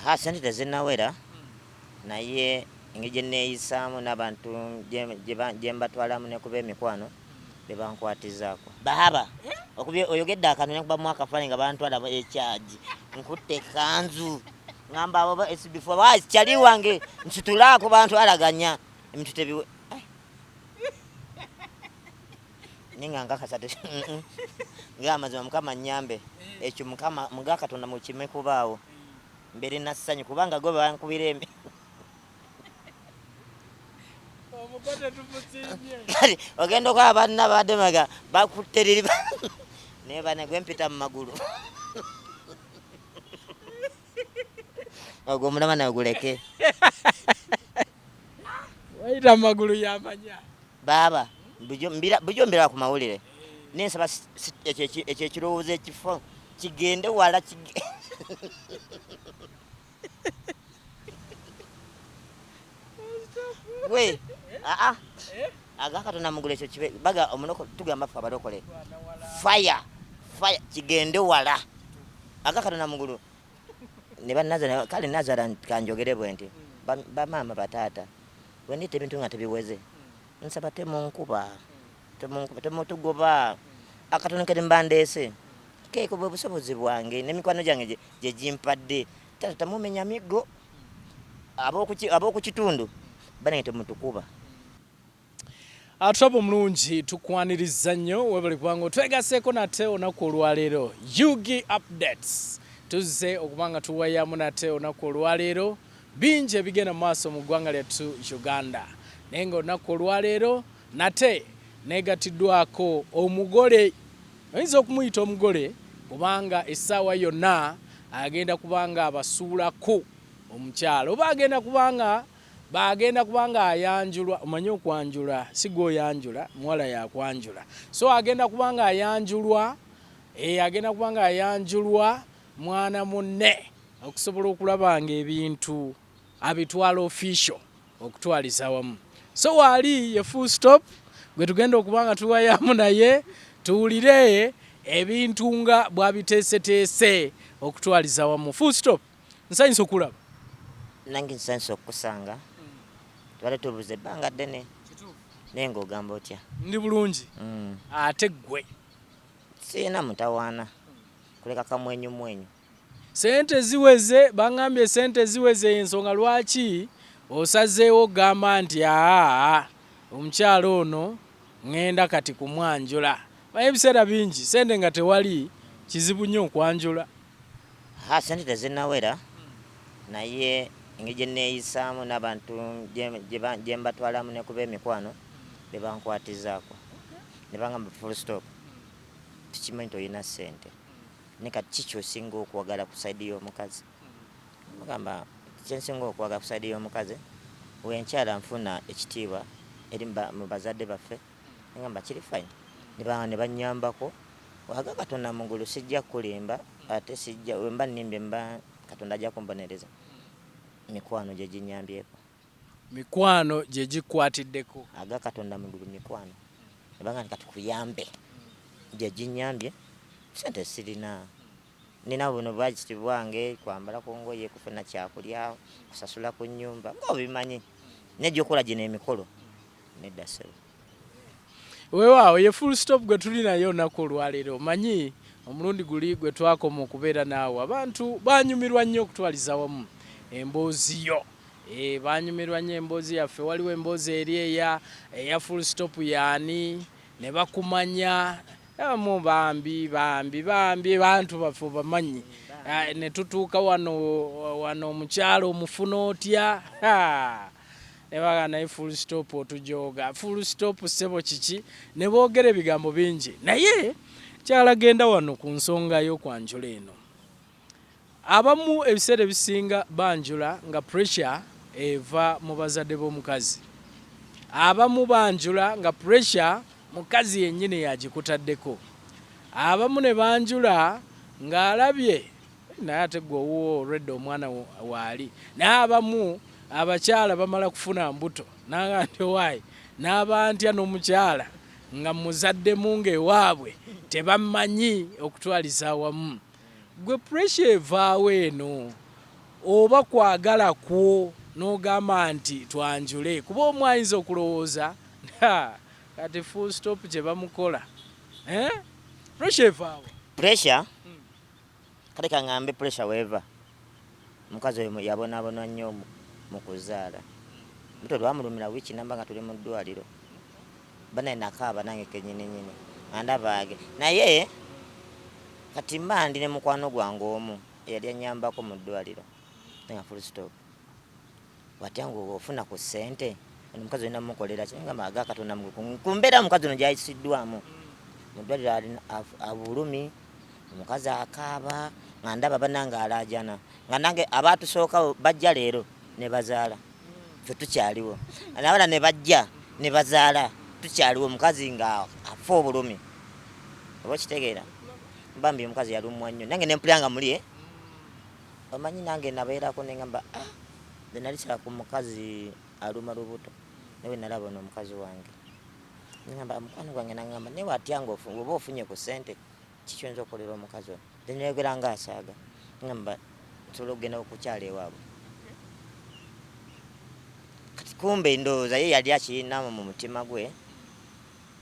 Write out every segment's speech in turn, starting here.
Ha, sente tezinnawera, naye engeri gye neeyisaamu n'abantu gye mbatwalamu ne kuba emikwano be bankwatizaako. Baaba okubye oyogedde akantu ne nkubamu akafaananyi nga bantwala ekyagi, nkutte ekkanzu ngamba abo ba SB4 ba kyali wange nsitulaako bantwalaganya ebintu tebiwe. Naye nga nkakasa nga amazima Mukama nnyambe ekyo Mukama muga Katonda mukime kubaawo mbeere na ssanyu kubanga gwe bankubira emi kati ogenda okulaba banna babadde maga bakutte liri naye bane gwe mpita mu magulu ogwo omulama nawe guleke. Wayita mu magulu yamanya. Baaba bulijjo mbiraba ku mawulire naye nsaba ekyo ekirowoozo ekifo kigende wala. Gwe aa aga Katonda mugulu ekyo kibe baga omuloko tugamba ffe abalokole fire fire kigende wala aga Katonda mugulu ne banazara kale nazara kanjogere bwe nti bamaama bataata bwe ndeeta ebintu nga tebiweze nsaba temunkuba temunkuba temutugoba akatono ke mba ndeese keeko bwe busobozi bwange n'emikwano gyange gye gimpadde. Taata temumenya miggo ab'oku kitundu banange temutukuba. Atwaba omulungi tukwaniriza nnyo webale kubanga otwegaseeko nate olunaku olwaleero. UG Updates tuzze okuba nga tuwayamu nate olunaku olwaleero bingi ebigenda mu maaso mu ggwanga lyattu Uganda, naye nga olunaku olwaleero nate neegatiddwako omugole. Oyinza okumuyita omugole kubanga essaawa yonna agenda kubanga abasuulako omukyala oba agenda kubanga bagenda kubanga ayanjulwa. Omanyi okwanjula si gwe oyanjula, muwala yakwanjula, so agenda kubanga ayanjulwa, agenda kubanga ayanjulwa mwana munne okusobola okulaba nga ebintu abitwala official okutwaliza wamu. So waali ye Full Stop gwe tugenda okuba nga tuwayamu naye tuwulire ebintu nga bwabiteeseteese okutwaliza wamu. Full Stop, nsanyusa okulaba. Nange nsanyusa okukusanga, tubadde tubuze ebbanga ddene, naye ng'ogamba otya? Ndi bulungi. Ate ggwe? Sirina mutawaana kuleka kamwenyumwenyu. Sente ziweze, bangambye sente ziweze, ensonga lwaki osazeewo okugamba nti aa omukyala ono ŋŋenda kati kumwanjula. Manyi ebiseera bingi sente nga tewali kizibu nnyo okwanjula. Ha, sente tezinnawera, naye engeri gye neeyisaamu n'abantu gye mbatwalamu ne kuba emikwano be bankwatizaako ne bangamba Full Stop, tukimanyi tolina ssente, naye kati ki ky'osinga okwagala ku side y'omukazi? Mugamba kyensinga okwagala ku side y'omukazi wenkyala nfuna ekitiibwa eri mu bazadde baffe. Ngamba kiri fine, ne bannyambako aga Katonda mugulu. Sijja kulimba ate sijja wemba nnimbye mba Katonda ajja kumbonereza. Mikwano gye ginnyambyeko. Mikwano gye gikwatiddeko. Aga Katonda mugulu, mikwano ebanga nti katukuyambe gye ginnyambye. Sente sirina, nina buno bwakiti bwange kwambala ku ngoye, kufuna kyakulya, kusasula ku nnyumba ng'obimanyi, naye gyokola gino emikolo nedda ssebo. Weewaawo ye Full Stop gwe tuli naye olunaku olwaleero. Omanyi omulundi guli gwe twakoma okubeera naawe abantu baanyumirwa nnyo okutwaliza wamu emboozi yo. Baanyumirwa nnyo emboozi yaffe. Waliwo emboozi eri eya eya Full Stop yaani ne bakumanya abamu bambi bambi bambi bantu baffe obamanyi, ne tutuuka wano wano omukyala omufuna otya? Ne bagamba naye Full Stop otujooga. Full Stop ssebo kiki? Ne boogera ebigambo bingi, naye kyala genda wano ku nsonga y'okwanjula eno. Abamu ebiseera ebisinga banjula nga pressure eva mu bazadde b'omukazi, abamu banjula nga pressure mukazi yennyini y'agikutaddeko, abamu ne banjula ng'alabye naye ate ggwe owuwo already omwana waali, naye abamu abakyala bamala kufuna mbuto n'agamba nti owaaye naaba ntya n'omukyala nga mmuzaddemu ng'ewaabwe tebammanyi okutwaliza awamu. Ggwe pressure evaawa eno? Oba kwagala kwo n'ogamba nti twanjule, kuba omu ayinza okulowooza kati full stop kye bamukola, eh? Pressure evaawa? Pressure, kale kaŋŋambe pressure weeva, omukazi oyo yabonaabona nnyo mu kuzaala. Lubuto lwamulumira wiiki namba nga tuli mu ddwaliro. Banaye nakaaba nange kenyini nyini nga ndabaage, naye kati mba ndi ne mukwano gwange omu eyali annyambako mu ddwaliro nga full stop watya nga ofuna ku ssente, ono omukazi olina mumukolera ki? Ngamba aga Katonda ku mbeera omukazi ono gyayisiddwamu mu ddwaliro, alina obulumi, omukazi akaaba nga ndaba bannange alaajana, nga nange abatusooka bajja leero ne bazaala, ffe tukyaliwo, nabaana ne bajja ne bazaala, tukyaliwo, omukazi nga afa obulumi. Oba okitegeera, bambi omukazi yalumwa nnyo, nange nempulira nga muli omanyi nange nabeerako nengamba, ah, nze nali saba ku mukazi aluma lubuto, nawe nalaba ono omukazi wange, nengamba mukwano gwange, nangamba naye watya nga oba ofunye ku ssente, kikyoyinza okukolera omukazi ono? Nze nayogera nga asaaga, ngamba nsobola okugenda okukyala ewaabwe. Kati kumbe ndowooza ye yali akirinamu mu mutima gwe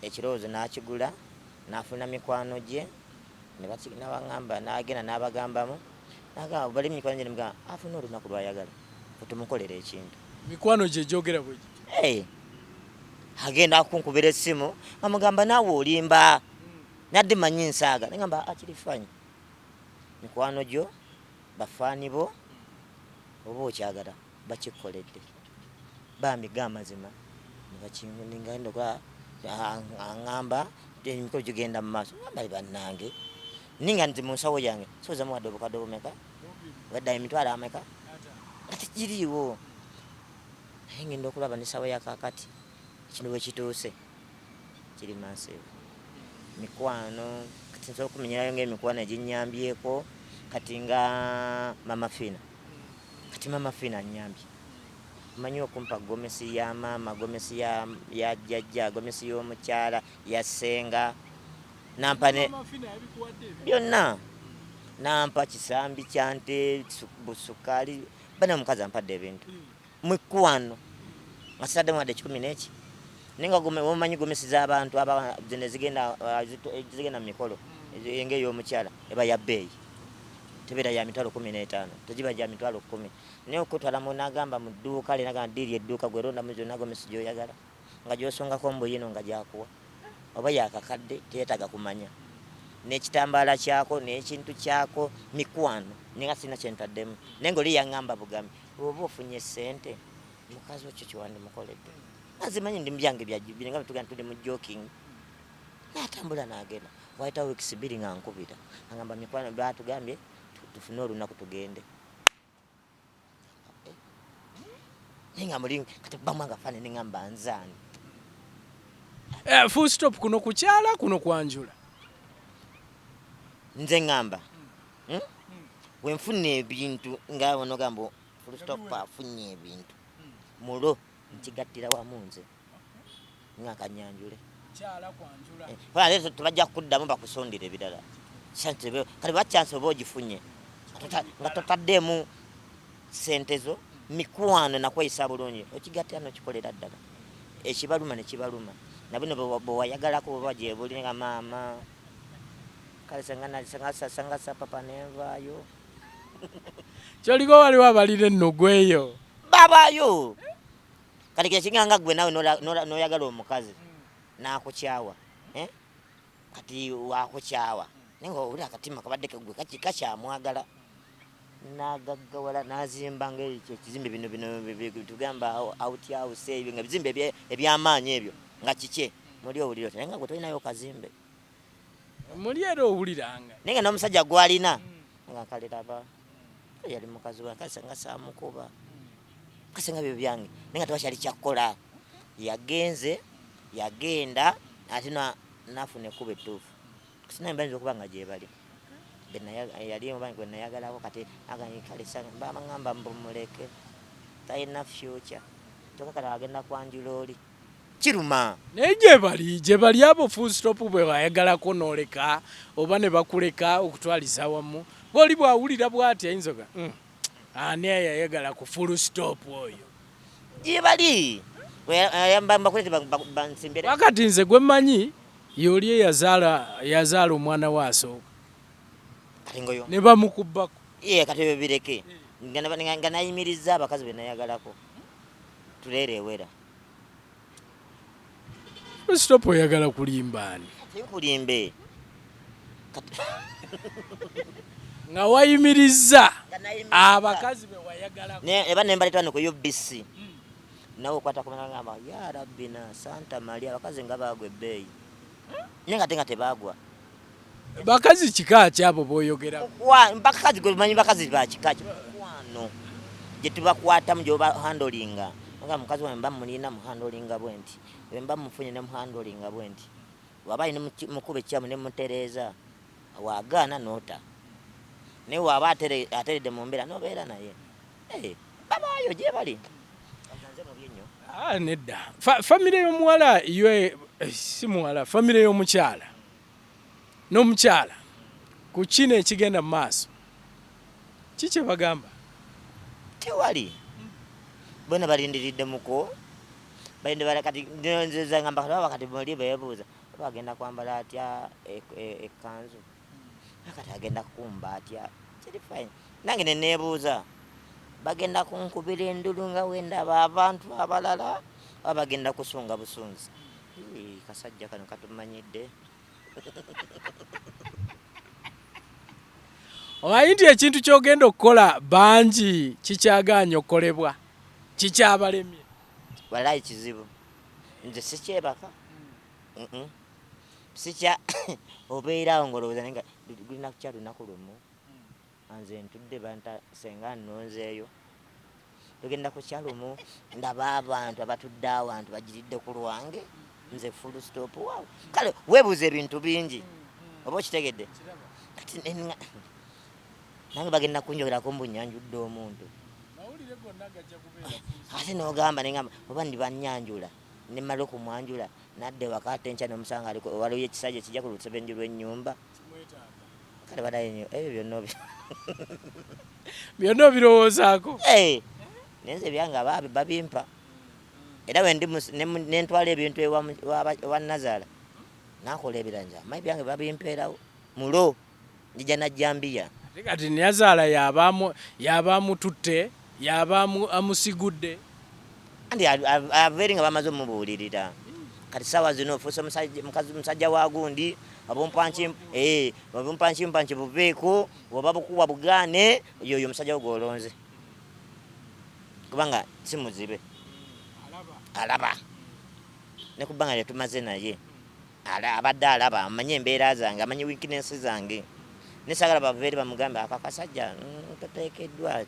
ekirowoozo, n'akigula n'afuna mikwano gye nabaŋŋamba, n'agenda n'abagambamu, nagamba bali mikwano gye, nemugamba afune olunaku lwayagala tumukolera ekintu. Mikwano gye gyogera bwe gityo? Hey, agenda kunkubira essimu amugamba naawe olimba, nadde manyi nsaaga, nengamba akirifanyi mikwano gyo, bafaani bo, oba okyagala bakikoledde, bambi gamazima nebakinga aŋŋamba emikolo gigenda mu maaso, ngamba bannange ninga nti mu nsawo yange soza muwadde obukadde obumeka, wadde emitwalo ameka nga tekiriiwo, naye ngenda okulaba nesawo yakakati kino bwe kituuse kiri massive. Mikwano kati nsobola okumenyerayo nga emikwano eginyambyeko, kati nga Mama Fina, kati Mama Fina anyambye omanyi okumpa gomesi ya maama, gomesi ya jjajja, gomesi y'omukyala, ya ssenga, nampa ne byonna, nampa kisambi kya nte, busukaali, bana omukazi ampadde ebintu mukwano nga sitaddemu wadde 10 n'eki, naye nga omanyi gomesi z'abantu zino ezigenda mu mikolo, ng'ey'omukyala eba ya bbeeyi, tebeera ya mitwalo 15, tegiba gya mitwalo 10, naye okutwala mu nagamba mu dduuka le, nagamba ddiiri edduuka gwe rondamu zonna gomesi gy'oyagala nga gy'osongako mbuyino nga gyakuwa oba yakakadde, teyetaaga kumanya n'ekitambaala kyako n'ekintu kyako. Mikwano, naye nga sirina kyentaddemu, naye nga oli yaŋŋamba bugambi oba ofunye ssente mukazi okyo kyewandimukoledde, nga nzimanyi ndi mubyange byajubiri nga tugenda tuli mu joking, n'atambula n'agenda, wayitawo weeks 2 nga nkubira agamba mikwano batugambye tufune olunaku tugende. Naye nga muli kati bamu agafaananyi neŋŋamba nzaani. Full stop kuno kukyala, kuno kwanjula. Nze ŋŋamba, Wenfuna ebintu nga onogamba full stop afunye ebintu mulo, nkigattira wamu nze nga kanyanjule. Ate tebajja kukuddamu bakusondera ebirala. Kale ba chance oba ogifunye nga totaddeemu sente zo, mikwano nakweyisa bulungi, okigattira nokikolera ddala, ekibaluma nekibaluma nabino bwewayagalako oba gyebuli nga maama kale sanga papa nenvaayo. Kyoliko waliwo abalina ennugu eyo? Babaayo. Kati kyekinganga gwe nawe noyagala omukazi nakukyawa, eh? Kati wakukyawa naye nga owulira akatima kabadde kagwe kakyamwagala, nagaggawala nazimba nga ekyo ekizimbe bino bino tugamba out house ebyo nga bizimbe ebyamaanyi ebyo nga kikye, muli owulira oti naye nga gwe tolinayo kazimbe. Muli era owuliranga. Naye nga n'omusajja gwalina nga kaliraba yali mukazi wange, kale senga saamukuba, kasenga byo byange, naye nga tewakyali kyakkola, yagenze yagenda ate nafuna ekkubo ettuufu, sinaye bayinza okuba nga gyebali yali oba gwe nayagalako, kati kale baŋŋamba mbu muleke talina future, kyokka kale agenda kwanjula oli, kiruma. Naye gyebali abo full stop bwe bayagalako n'oleka oba ne bakuleka, okutwaliza awamu bwoli bwawulira bw'ati ayinza oga Ani ayayagala ku full stop oyo? Gyebali bansimbire. Wakati nze gwe mmanyi y'oli eyazaala yazaala omwana we asooka Kati ngoyo ne bamukubbako. Ye kati ebyo bireke, nga nayimirizza abakazi be nayagalako tuleera ewera. Full stop oyagala kulimba ani? Tinkulimbe. Nga wayimirizza abakazi be wayagalako. Eba nembaleeta wano ku UBC, nawe okwata ku ngamba ya Rabbi na Santa Maria, abakazi nga baagwa ebbeeyi, naye nga ate nga tebaagwa. Bakazi kika ki abo b'oyogerako? Bakazi gwe manyi, bakazi ba kika ki? Mukwano gye tubakwatamu, gye bahandolinga, nga mukazi wange mba mulina muhandolinga bwe nti, bwe mba mufunye ne muhandolinga bwe nti, waba alina mukuba ekyamu ne mutereeza, wagaana n'ota, naye waba ateredde mu mbeera n'obeera naye. Babaayo gye bali. Nze mubi nnyo. Ah, nedda. Famire y'omuwala yo, si muwala, famire y'omukyala n'omukyala ku kino ekigenda mu maaso, ki kye bagamba? Tewali, bona balindiridde muko balinde bala. Kati nze ngamba kati baba kati muli beebuuza oba agenda kwambala atya ekkanzu, kati agenda kukumba atya. Kiri fine. Nange neneebuuza, bagenda kunkubira endulu nga wendaba abantu abalala, oba bagenda kusunga busunzi? Ii, kasajja kano katumanyidde. Omanyi nti ekintu ky'ogenda okukola bangi kikyagaanye okukolebwa, kikyabalemye. Walayi kizibu, nze sikyebaka. Sikya obeera awo ng'olowooza, naye nga gulina kukya lunaku lumu. Nze ntudde banta senga nnonzeeyo, tugenda kukya lumu, ndaba abantu abatudde awantu bagiridde ku lwange, nze full stop. Waawe, kale weebuuza ebintu bingi, oba okitegedde. Kati nange bagenda kunjogerako mbu nyanjudde omuntu, ate n'ogamba nengamba oba ndibanyanjula nemala okumwanjula nadde waka, ate enkya nomusanga aliko waliwo ekisajja ekijja ku lusebenju lw'ennyumba. Kale badaye nnyo ebyo byonna Byonna obirowoozaako. Eh, naye nze ebyange abaabi babimpa, era wendi nentwala ebintu ewa nazaala nakola ebiranja, amanyi byange babimpeerawo mulo, njija najjambiya. Ate kati nyazaala yaba amututte, yaba amusigudde. Anti ava eri nga bamaze omubuulirira, kati saawa zino ofuuse musajja wa gundi, obumpanki buveeko, oba bukuwa bugaane, yoyo omusajja wo gwolonze, kubanga si muzibe, alaba ne kubanga lyetumaze naye abadde alaba, amanyi embeera zange, amanyi weakness zange, nesagala bava eri bamugambe ako akasajja, toteekeddwa.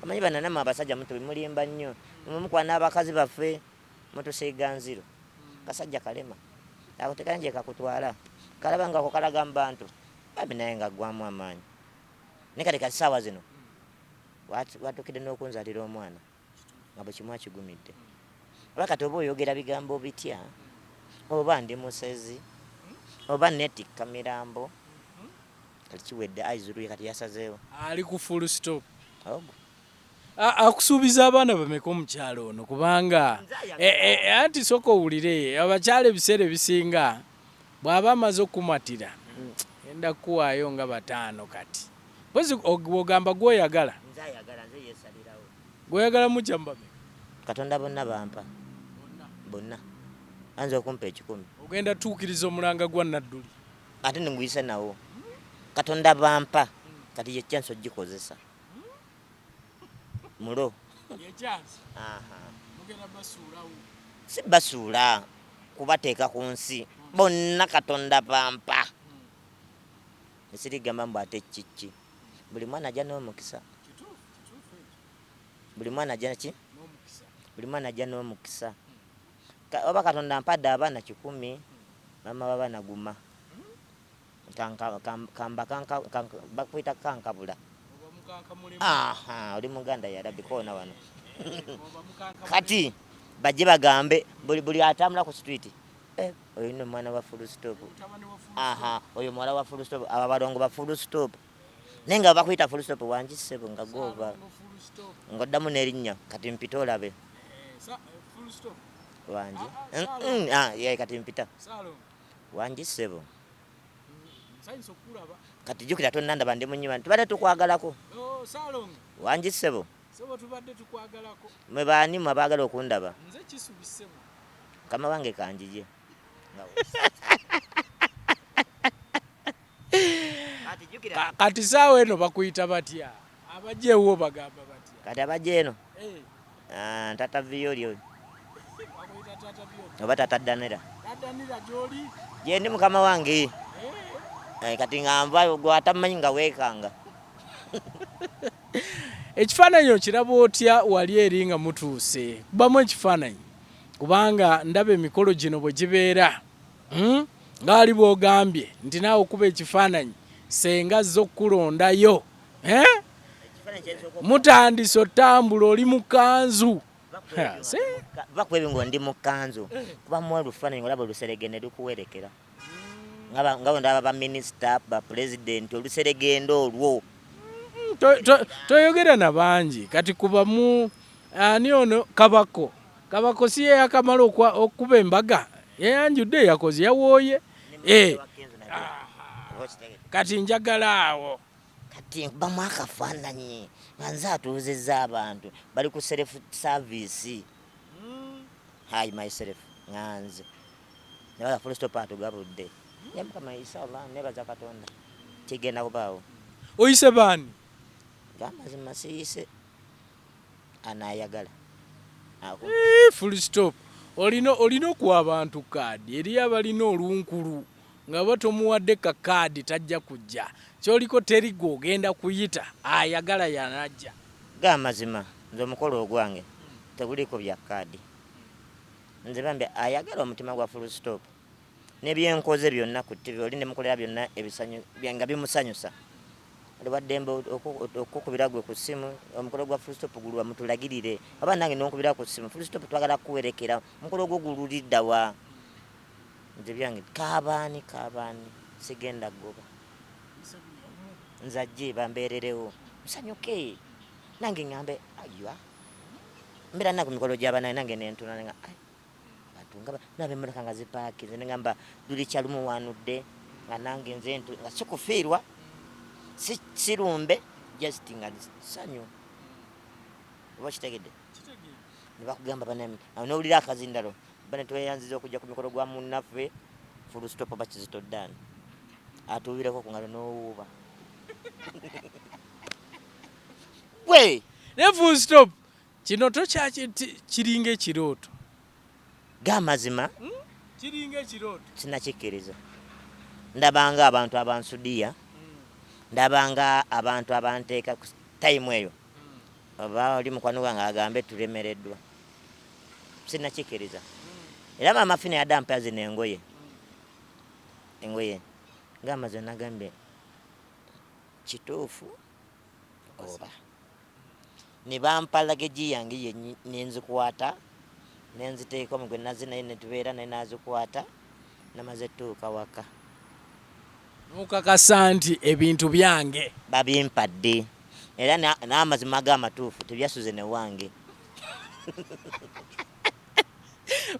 Omanyi bananamu abasajja mulimba nnyo, mukwana abakazi baffe mutusiiga nziro. Kasajja kalema ako tekanje kakutwala, kalaba nga ako kalaga mu bantu babi, naye nga ggwamu amaanyi. Naye kati kati saawa zino watuukidde n'okunzalira omwana nga bwe kimu akigumidde, oba kati oba oyogera bigambo bitya, oba ndi musezi, oba netikka mirambo, kati kiwedde, aizuluye, kati yasazeewo. Ali ku full stop. Ogwo. Akusuubiza abaana bameka omukyalo ono? Kubanga anti sooka owulire, abakyala ebiseera ebisinga bw'aba amaze okumatira, enda kukuwaayo nga bataano. Kati mpozi bw'ogamba gwoyagala. Nze ayagala, nze yesalirawo. Gwoyagala mujja mu bameka? Katonda bonna bampa bonna, ayinza okumpa 100. Ogenda tuukiriza omulanga gwa Nadduli. Ate nenguyise nawo, Katonda bampa, kati ye chance ogikozesa mulo. Aha. Si basuula kubateeka ku nsi bonna, Katonda bampa, esirigamba mbu ate kiki, buli mwana ajja n'omukisa, buli mwana ajja ki, buli mwana ajja n'omukisa. Oba Katonda mpadde abaana 100, mama w'abaana guma. Kamba bakuyita kankabula. Aha, oli muganda yarabbi koona wano. Kati bajje bagambe buli atambula ku street, eh, oyo nno mwana wa full stop, aha, oyo muwala wa full stop, abo abalongo ba full stop. Naye nga bakuyita full stop, wangi ssebo, nga gova ng'oddamu n'erinnya. Kati mpita olabe. Wangi. Ah, ah, ye kati mpita, wangi ssebo. Kati jjukira tonnandaba, ndi mu nnyumba, tubadde tukwagalako. Oh, wangi ssebo. Mwe baani mwe abaagala okundaba? Mukama wange, kanjije. Kati saawa eno bakuyita batya? Abajja ewuwo bagamba batya? Kati abajja eno? Eh. Ah, tata Viyoli oba tata Danira. Gyendi, mukama wange. Eh. Kati nga nva gwatamanyi nga weekanga. Ekifaananyi okiraba otya wali eri nga mutuuse? Kubamu ekifaananyi, kubanga ndaba emikolo gino bwe gibeera, Ngaali bw'ogambye nti naawe okuba ekifaananyi senga azze okukulondayo, eh? Mutandise otambula, oli mu kanzu. Va ku ebyo ng'ondi mu kanzu, kubamu olufaananyi olaba oluseregende lukuwerekera, nga bwe ndaba baminisita, bapulezidenti, oluseregende olwo. Toyogera na bangi kati kubamu ani ono Kabako. Kabako si ye yakamala okuba embaga, yayanjudde, yakoze, yawooye. Eh. Kati njagala awo. Kati nkubamu akafaananyi nga nze atuuzizza abantu bali ku self service. Hi myself, nga nze nebaza full stop atugabudde. Naye Mukama, inshallah, nebaza Katonda kigenda kubaawo. Oyise baani? Gamazima siyise anaayagala. Full stop, olina okuwa abantu kaadi. Eriyo abalina olunkulu nga ba tomuwadde ka kaadi tajja kujja. Kyoliko teri gwe ogenda kuyita, ayagala yanajja. Gamazima nze omukolo ogwange teguliko bya kaadi. Nze bambi ayagala omutima gwa full stop nebyenkoze byonna ku TV oli nemukolera byonna nga bimusanyusa, oliwaddembe okukubira gwe ku ssimu, omukolo gwa full stop gulwa mutulagirire, oba nange nonkubira ku ssimu, full stop twagala kuwerekera, omukolo gwo gululiddawa? Nze byange kabaani kabaani, sigenda goba. Nze ajje bambeererewo, nsanyuke nange ŋŋambe aywa mbeera nna ku mikolo gy'abanaye nange nentuna nga abantu nga naba emmotoka nga zipaakinze, neŋŋamba luli kyalumuwanudde nga nange nze nga sikufiirwa, si sirumbe, just nga ssanyu. Oba kitegedde ne bakugamba bana nowulira akazindalo bane, tweyanziza okujja ku mikolo gwa munnaffe full stop oba Kizito Dan atuubireko ku ngalo n'owuuba gwe. Ne full stop, kino tokyaki, kiringa ekirooto. Gamazima. Kiringa ekirooto. Sinakikkiriza. Ndabanga abantu abansudiya, ndabanga abantu abanteeka ku time eyo, oba oli mukwano gwange agambe tulemereddwa. Sinakikkiriza. Era maama Fina yadde ampa zino engoye, engoye ngaamazima nagambye kituufu oba ne bampa luggage yange yenyi nenzikwata nenziteeka omugwe nazi naye netubeera naye nazikwata, namaze tuuka waka. Nokakasa nti ebintu byange. Babimpadde era n'amazima ag'amatuufu tebyasuze newange.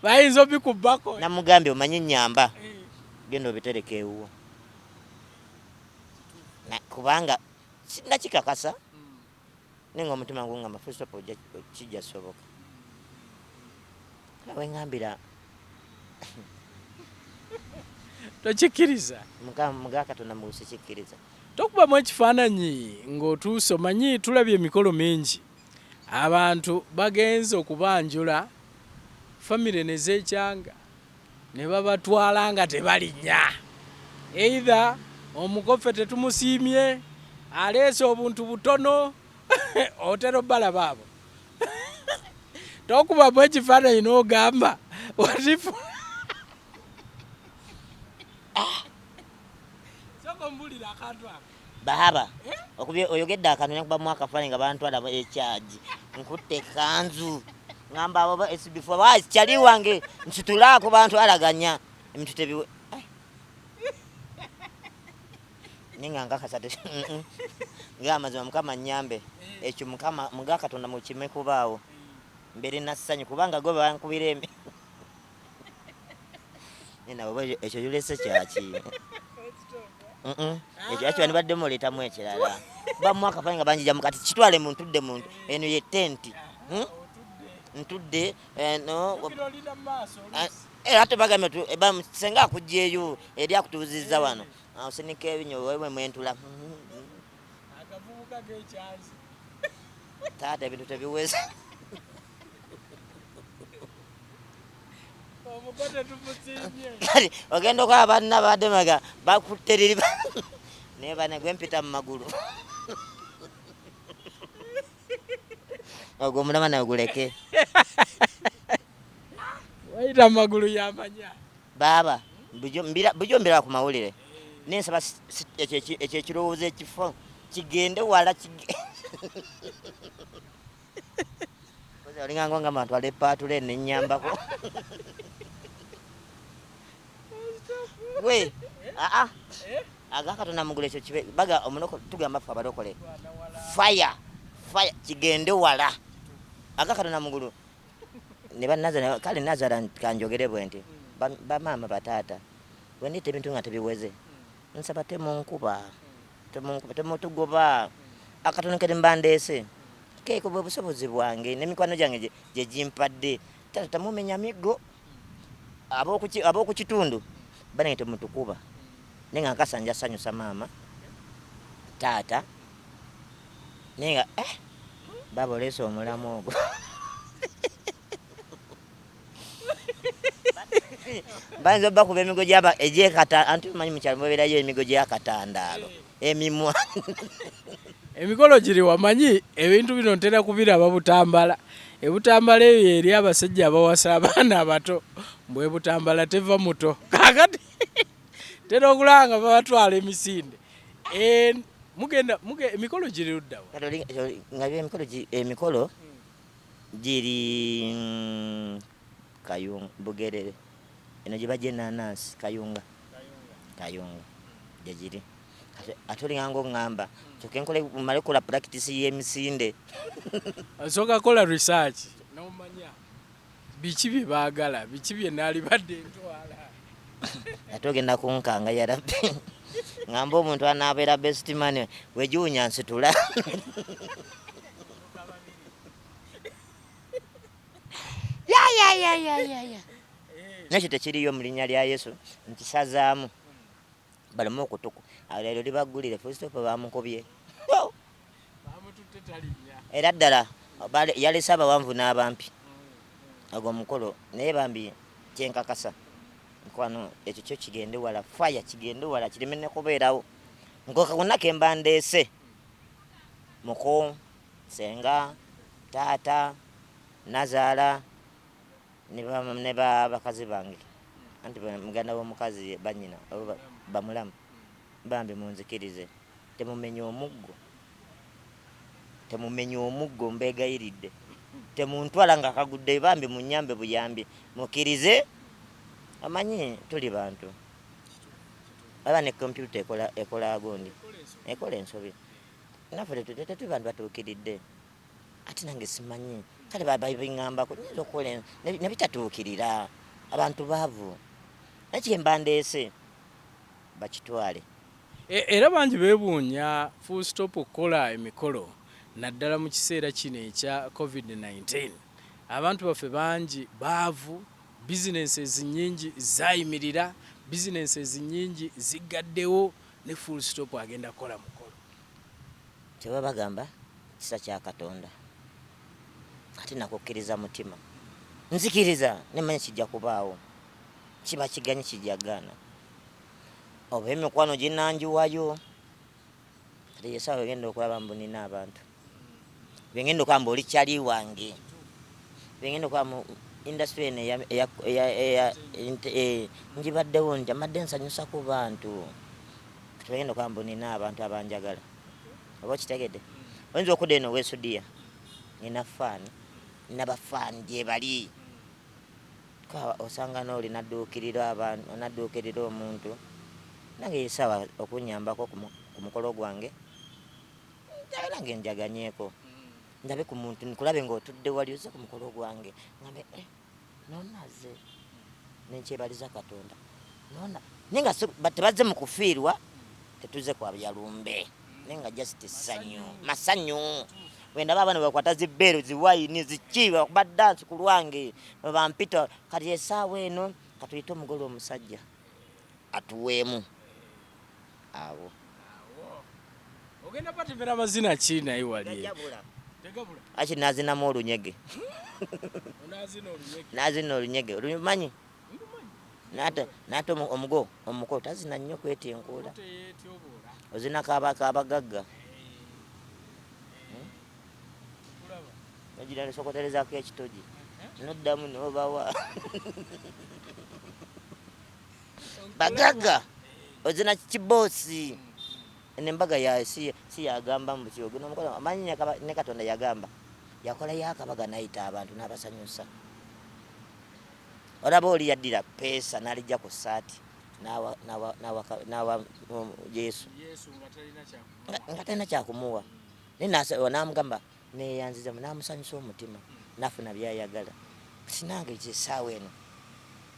Bayinza obikubbako. Namugambye, omanyi nyamba, genda obitereka ewuwo. Kubanga sinakikakasa, naye nga omutima gungamba full stop kijja soboka. Weŋambira. Tokikkiriza. Muga Katonda musikikkiriza. Tokubamu ekifaananyi ng'otuuse. Omanyi tulabye emikolo mingi, abantu bagenze okubanjula, famire ne zeekyanga ne babatwala nga tebalinnya, either omukofe tetumusiimye, aleese obuntu butono, otera obbalaba abo. Tokubamu ekifaananyi n'ogamba watifu? Sooka ombulire akantu ako. Bahaba okubye oyogedde akantu, nekubamu akafaananyi nga bantwala ekyagi, nkutte ekanzu, ngamba abo ba SB4 wa kyali wange nsitulaako, bantwalaganya ebintu tebiwe. Ai. Naye nga nkakasa nga amazima Mukama nnyambe. Ekyo Mukama mga Katonda mukime kubaawo. Mbeere na ssanyu kubanga gwe bankubira emi. Nina oba ekyo yulese kyaki? Ekyo ekyo bandibadde muleetamu ekirala. Bamu akafaananyi nga banjija mu kati kitwale mu ntudde mu eno ye tenti. Ntudde no. Ate bagambye senga akugyeyo eri akutuuzizza wano. Osinika ebinyo wewe mwentula. Akavubuka k'ekyanzi. Taata ebintu tebiweze. Omukote tumusiimye. Kati ogenda okulaba banna babadde maga bakutte liri naye bana gwe mpita mu magulu. Ogwo omulama nawe guleke. Wayita mu magulu yamanya. Baaba bujo mbira ku mawulire. Naye nsaba ekyo ekirowoozo ekifo kigende wala olinga nga ngamba ntwala epaatula eno ennyambako. We, aa, aga Katonda mugulu ekyo kibe, baga omuloko, tugamba ffe abalokole. Fire, fire, kigende wala. Aga Katonda mugulu. Ne ba Nazara, kale Nazara kanjogere bwe nti, bamaama bataata, bwe ndiyita ebintu nga tebiweze, nsaba temunkuba, temunkuba, temutugoba. Akatono ke mba ndeese, keeko bwe busobozi bwange n'emikwano gyange gye gimpadde. Taata temumenya miggo. Ab'oku kitundu banange temutukuba. Naye nga nkasa nja sanyusa maama, taata, naye nga baba oleese omulamu ogwo. Bayinza obbakuba emigo gyaba egyekata, anti omanyi mu kyalo mubeerayo emigo gy'akatandaalo, emimwa. Emikolo giri wamanyi ebintu bino ntera kubiraba Butambala. Ebutambala eyo eri abasajja abawasa abaana abato, mbwe Butambala teva muto. Kaakati tera okulaba nga babatwala emisinde. Mugenda, emikolo giri ludda wa? Kati oli, nga emikolo emikolo giri, Kayunga, Bugerere. Eno gye bajja ennaanansi, Kayunga. Kayunga. Gye giri. Kati ate olinga ng'oŋŋamba, kyokka enkole mmale okukola practice y'emisinde. Osooka kola research n'omanya biki bye baagala, biki bye naalibadde ntwala. Ate ogenda kunkanga ya Rabbi. Ngamba omuntu anaabeera best man wegiwunya nsitula. Ya, ya, ya, ya, ya, ya. Nakyo tekiriyo mu linnya lya Yesu, nkisazaamu. Baleme okutuku. Leero libaggulire, full stop bamukubye. Bamututte talinnya. Era ddala yalese abawanvu n'abampi. Ogwo omukolo naye bambi kyenkakasa. Mukwano ekyo kyo kigende wala, fire kigende wala, kireme ne kubeerawo. Nkoka konna ke mba ndeese. Muko, senga, taata, nazaala, ne bakazi bange. Anti muganda w'omukazi bannyina, oba bamulamu. Bambi munzikirize. Temumenya omuggo. Temumenya omuggo mbeegayiridde. Temuntwala nga kagudde bambi munnyambe buyambi. Mukkirize. Omanyi tuli bantu. Aba ne kompyuta ekola gundi. Ekola ensobi. Naffe tetuli bantu batuukiridde. Ate nange simanyi. Kale biŋŋambako, nnyinza okukola ne bitatuukirira. Abantu baavu. Naye kye mba ndeese bakitwale. Era bangi beebuunya full stop okukola emikolo naddala mu kiseera kino ekya COVID-19. Abantu baffe bangi baavu, businesses nnyingi zaayimirira, businesses nnyingi ziggaddewo ne full stop agenda kukola mukolo. Kye baba bagamba kisa kya Katonda. Ate nakukkiriza mutima. Nzikiriza ne mmanya kijja kubaawo. Kiba kiganyi kijja gaana. Oba emikwano ginanjiwayo. Kati ye ssaawa egenda okulaba mbu nina abantu. Bye ngenda okulaba mbu oli kyali wange. Bye ngenda okulaba mu industry eno njibaddewo nti mbadde nsanyusa ku bantu. Kati bye ngenda okulaba mbu nina abantu abanjagala. Oba okitegedde? Oyinza okudda eno Weesudiya. Nina faani, nina bafaani gye bali. Kwa osanga n'oli nadduukirira abantu, nadduukirira omuntu. Nange ye ssaawa okunnyambako ku mukolo gwange, njagala nange njaganyeeko, ndabe ku muntu, nkulabe ng'otudde wali ozze ku mukolo gwange, ngambe eh, nonaze nenkyebaliza Katonda nona, naye nga tebazze mu kufiirwa, tetuze kwa byalumbe, naye nga just ssanyu, masanyu. Wendaba abaana bakwata zibbeero, ziwayini, ziki, bakuba dansi ku lwange, bampita. Kati esaawa eno katuyite omugole omusajja atuweemu awo. Ogenda batemera amazina ki naye wali? Tegabula. Aki nazinamu olunyege. Onazina olunyege? Nazina olunyege, olumanyi? Nate omugo omuko tazina nnyo kwetinkuula. Teyetyoboola. Ozina kabagagga. Kulaba. Nogira nosokoterezako ekitogi, noddamu nobawa bagagga, ozina kiboosi. Eno embaga ya si si yagamba mbu kyogenda omukola amanyi ne Katonda yagamba yakolayo akabaga nayita abantu n'abasanyusa. Olaba oli yaddira peesa n'alijja ku ssaati n'awa Yesu. Yesu nga talina kyakumuwa. Nga talina kyakumuwa, naye n'amugamba neyanzizamu, n'amusanyusa omutima, n'afuna byayagala. Kati nange essaawa eno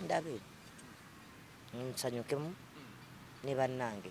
ndabe nsanyukemu ne bannange.